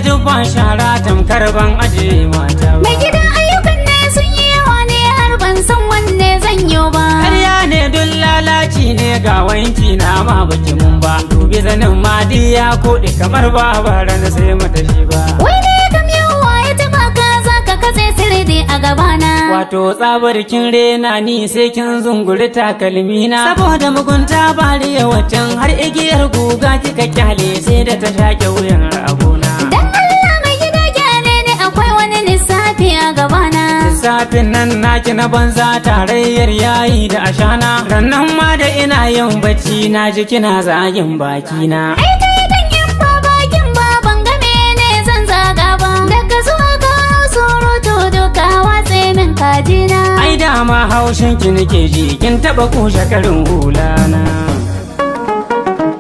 dubban shara tamkar ban aje mata ba. Mai gida, ayyukan ne sun yi yawa ne har ban san wanne zan yi ba. Karya ne, duk lalaci ne, ga wanki na ma baki mun ba. Dubi zanin madi ya koɗe kamar ba ran sai mata shi ba. Wai ne kam yawa ya taɓa ka za ka katse sirri a gabana. Wato tsabar kin rena ni sai kin zunguri takalmina. Saboda mugunta bariya waccan har igiyar guga kika kyale sai da ta shaƙe wuyan ragona. Dan Allah mai gida, kyale ne, akwai wani lissafi a gabana. Lissafin nan naki na banza, tarayyar yayi da ashana. Rannan ma da ina yin bacci na ji kina zagin bakina. Ai kai dan in ba bakin ba ban ga mene zan zaga ba. Daga zuwa ka surutu duka watse min kajina. Ai dama haushin ki nake ji, kin taba kushe karin hulana.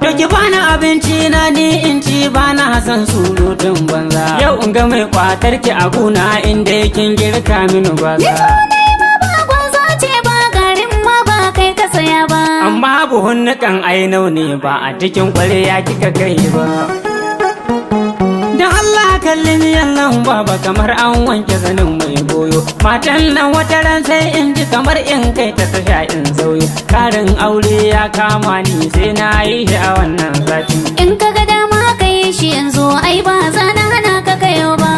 To ki bani abinci na ni in ci, bana son surutun banza. Yau in ga mai kwatar ki a guna inda kin girka mini Ni gwaza. to nai ma ba gwaza ce ba, garin ma ba kai ka saya ba. Amma buhun nikan ainau ne, ba a cikin kwarya kika kai ba. Dan Allah kalli miyan nan baba, kamar an wanke zanin mai goyo. Matan nan wata ran sai in ji kamar in kai ta tasha in sauyo. Karin aure ya kama ni, sai na yi shi a wannan sati. In ka ga dama ka yi shi yanzu, ai ba za na hana ka kayo ba.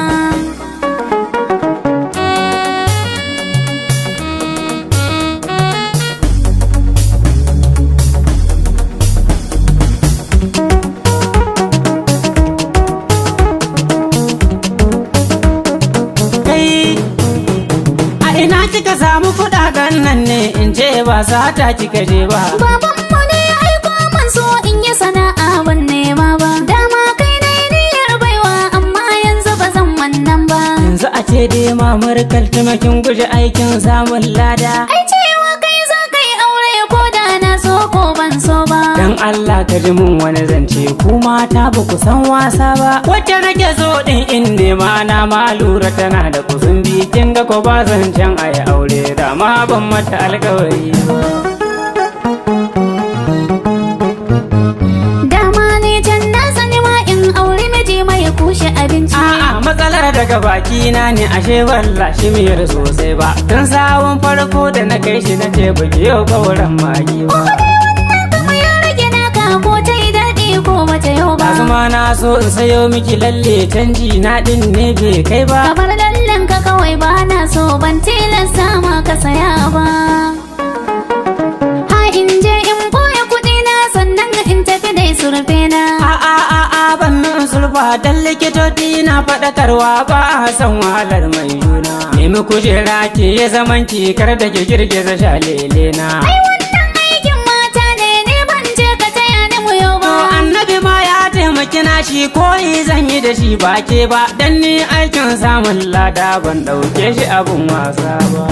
Kai, a ina kika samu kuɗaɗen nan ne, in ce ba sata kika je ba? Babanmu ne ya aiko min so in yi sana'a, ban nema ba. Dama kai na niyyar baiwa, amma yanzu ba zan wannan ba. Yanzu a ce dai mamar kaltuma kin guje aikin samun lada. Ai cewa kai za ka yi aure ko da na so ko ban so ba. Dan Allah ka ji mun wani zance, ku mata ba ku san wasa ba. Wacce nake so din in nema na ma lura tana da kuzumbi, kin ga ko ba zancen ayi aure, da ma ban mata alkawari ba. Dama ne can na sani ma in aure miji mai kushe abinci. A'a, matsalar daga baki na ne, ashe wallahi miyar sosai ba. Tun sawun farko da na kai shi na ce baki yau kauran magi ba. Wannan kama ya rage naka, ko ta yi daɗi ko bata yau ba. Yanzu ma na so in sayo miki lalle, canji na din ne bai kai ba. Kamar lallen ka kawai ba na so, ban tilasta ma ka saya ba. Ha in je in boye kuɗi na sannan in tafi dai surfe na. A a a a, ban min sulfa dan likitoci na faɗakarwa ba a san wahalar mai juna. Nemi kujera ki ya zaman ki, kar da ki girgiza shalele na. Ai wannan aikin mata ne, ne ban je ka taya ni mu yau To ba. annabi ma ya taimaki nashi, koyi zan yi da shi ba ke ba, dan ni aikin samun lada ban ɗauke shi abun wasa ba.